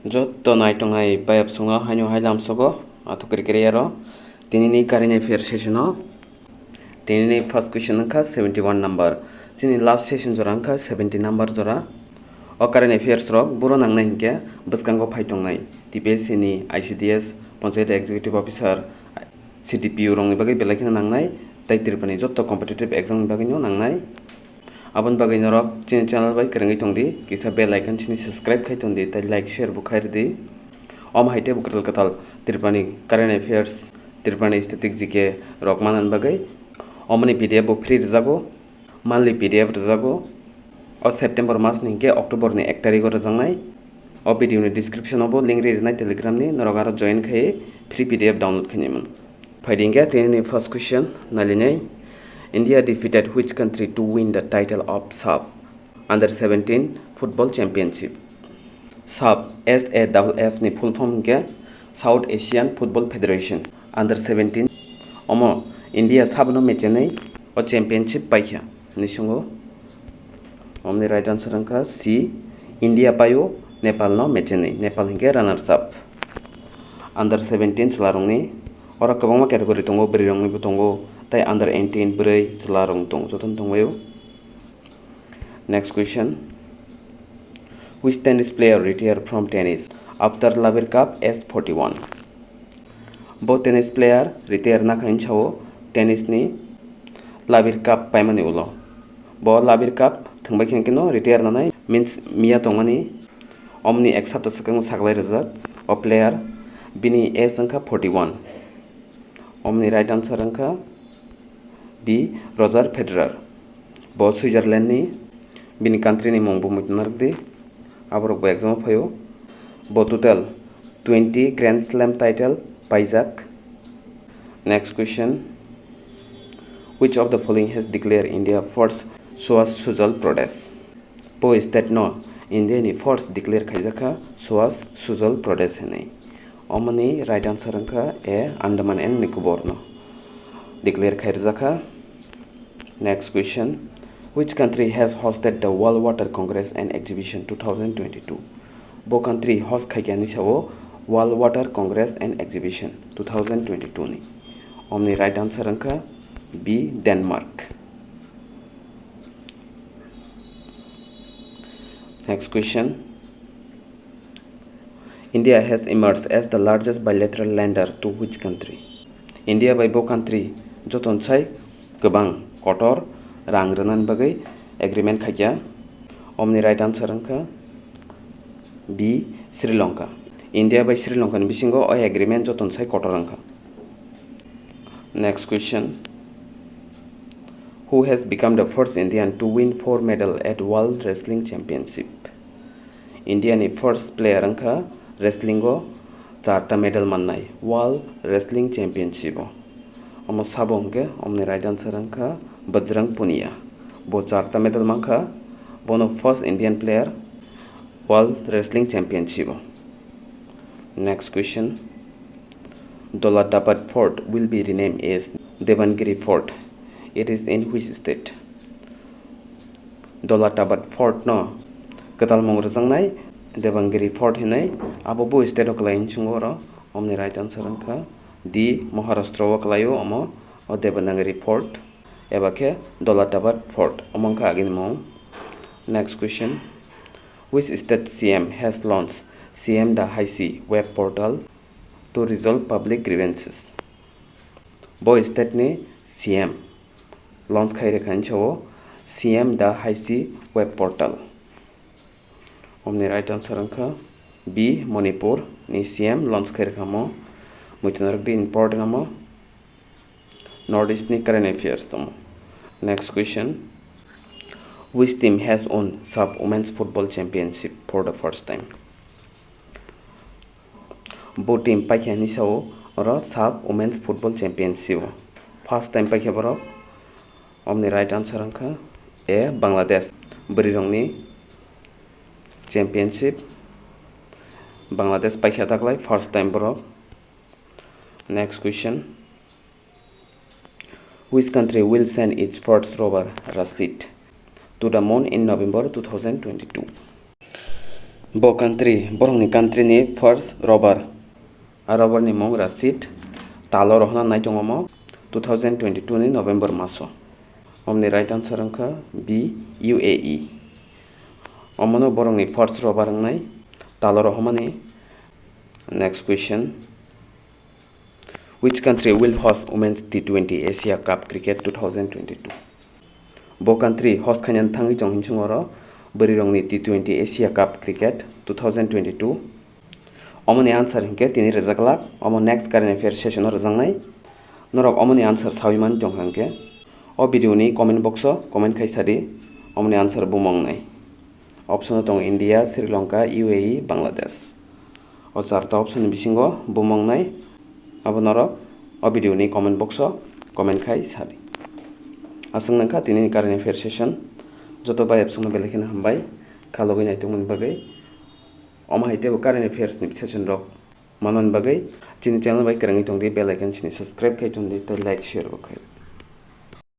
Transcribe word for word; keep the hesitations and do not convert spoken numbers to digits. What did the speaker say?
Joto naitongnai bayapsongo haino hai lamsogo athukri kiri aro tinini current affair session o. Tinini first question wngkha seventy one number. Chini last session jora wngkha seventy number jora. O current affairs rok buro nangnai hinkhe bwskango phai tongnai T P S C ni I C D S, Panchayat Executive Officer, C D P O rokni bagwi belai kheno nangnai, tei Tripurani joto competitive exam ni bagwino nangnai. Aboni bagwi norok chini channel bai kwrwngwi tongdi, kisa bell icon sini subscribe khai tongdi, tei like share bo khai rwdi. Omo hai tei bo kwtal kwtal Tripurani current affairs, Tripurani static G K rok manani bagwi omoni P D F bo free rwjago, monthly P D F rwjago. O September mas ni hinkhe October ni ek tarikh o rwjaknai. O video ni description o bo link ri rwnai Telegram ni, norok aro join khai free P D F download khainai mano. Phaidi hinkhe tini ni first question nailinai. India defeated which country to win the title of SAF under seventeen football championship? SAF, S A F F ni full form hinkhe South Asian Football Federation under seventeen. Omo India sabno mechenai o championship paikha hinwi songo. Omni right answer wngkha C, India paio Nepal no mechenai, Nepal hinkhe runners up. Under seventeen chwlarokni oro kwbangma category tongo, bwrwiroknibo tongo, tei under eighteen bwrwi chwlarok tongo, jotono tongbaio. Next question. Which tennis player retired from tennis after Labir Cup age forty one? Bo tennis player retire nakha hinwi sao tennis ni Labir Cup paimani ulo. Bo Labir Cup thwngbai khe no retire nanai means miya tongmani omni ek sapta swkang saklai rwjak o player, bini age wngkha forty one. Omni right answer wngkha B, Roger Federer. Bo Switzerland ni, bini country ni mung bo muitu narwk di. Aborok bo exam o phaio. Bo total twenty Grand Slam title paijak. Next question. Which of the following has declared India first Swazh Sujal Pradesh? Bo state no India ni first declare khaijakha Swazh Sujal Pradesh hinwi. Omoni right answer wngkha A, Andaman and Nicobar no declare khairjakha. Next question. Which country has hosted the World Water Congress and Exhibition two thousand twenty-two? Bo country host khaikha hinwi sao World Water Congress and Exhibition two thousand twenty-two ni. Omni right answer wngkha B, Denmark. Next question. India has emerged as the largest bilateral lender to which country? India bai bo country joton sai kwbang kotor rang rwnani bagwi agreement khaikha. Omni right answer wngkha B, Sri Lanka. India bai Sri Lanka ni bisingo o agreement joton sai kotor wngkha. Next question. Who has become the first Indian to win four medal at World Wrestling Championship? India ni first player wngkha wrestling o charta medal mannai World Wrestling Championship o. Omo sabo hwnkhe omni right answer wngkha Bajrang Punia. Bo charta medal mankha, bono first Indian player World Wrestling Championship o. Next question. Dolatabad Fort will be renamed as Devangiri Fort. It is in which state? Dolatabad Fort no kwtal mung rwjaknai Devangiri Fort hinwi, abo bo state o kwlai hinwi chwngo oro. Omni right answer wngkha D, Maharashtra o kwlaio omo o Devangiri Fort eba khe Dolatabad Fort, omo wngkha agini mung. Next question. Which state C M has launched C M Da Haisi web portal to resolve public grievances? Bo state ni C M launch khai rwkha hinwi sao C M Da Haisi web portal. Omni right answer wngkha B, Manipur ni C M launch khai rwkha mo. Muitu narwk di important amo. North East ni current affairs tamo. Next question. Which team has won SAFF Women's Football Championship for the first time? Bo team paikha hinwi sao oro SAFF Women's Football Championship o. First time paikha borok. Omni right answer wngkha A, Bangladesh. Bwrwirokni championship Bangladesh paikha daklai first time borok. Next question. Which country will send its first rover Rashid to the moon in November two thousand twenty-two? Bo country, borokni country ni first robber. A robber ni mung Rashid. Talo rohna nai tongo mo two thousand twenty-two ni November maso. Omni right answer wngkha B, U A E. Omono borokni first robber wngnai talo rohmani. Next question. Which country will host Women's T twenty Asia Cup Cricket two thousand twenty-two? Bo country host khaina thangwi tong hinsung oro bwrwi rokni T twenty Asia Cup Cricket two thousand twenty-two. Omoni answer hinkhe tini rwjak lak, omo next current affair session o rwjaknai. Norok omoni answer sawi man tong hinkhe o video ni comment box o comment khai sadi, omoni answer bumung nai. Option o tongo India, Sri Lanka, U A E, Bangladesh. O charta option ni bisingo bumung nai, abo norok o video ni comment box o comment khai sadi. Aswk nangkha tini ni current affair session. Joto bai apsong no belai kheno hambai khalogwi naitongmani bagwi. Omo hai teibo current affairs ni session rok manmani bagwi chini channel bai kwrwngwi tongdi, bell icon chini subscribe khai tongdi tei like share bo khai.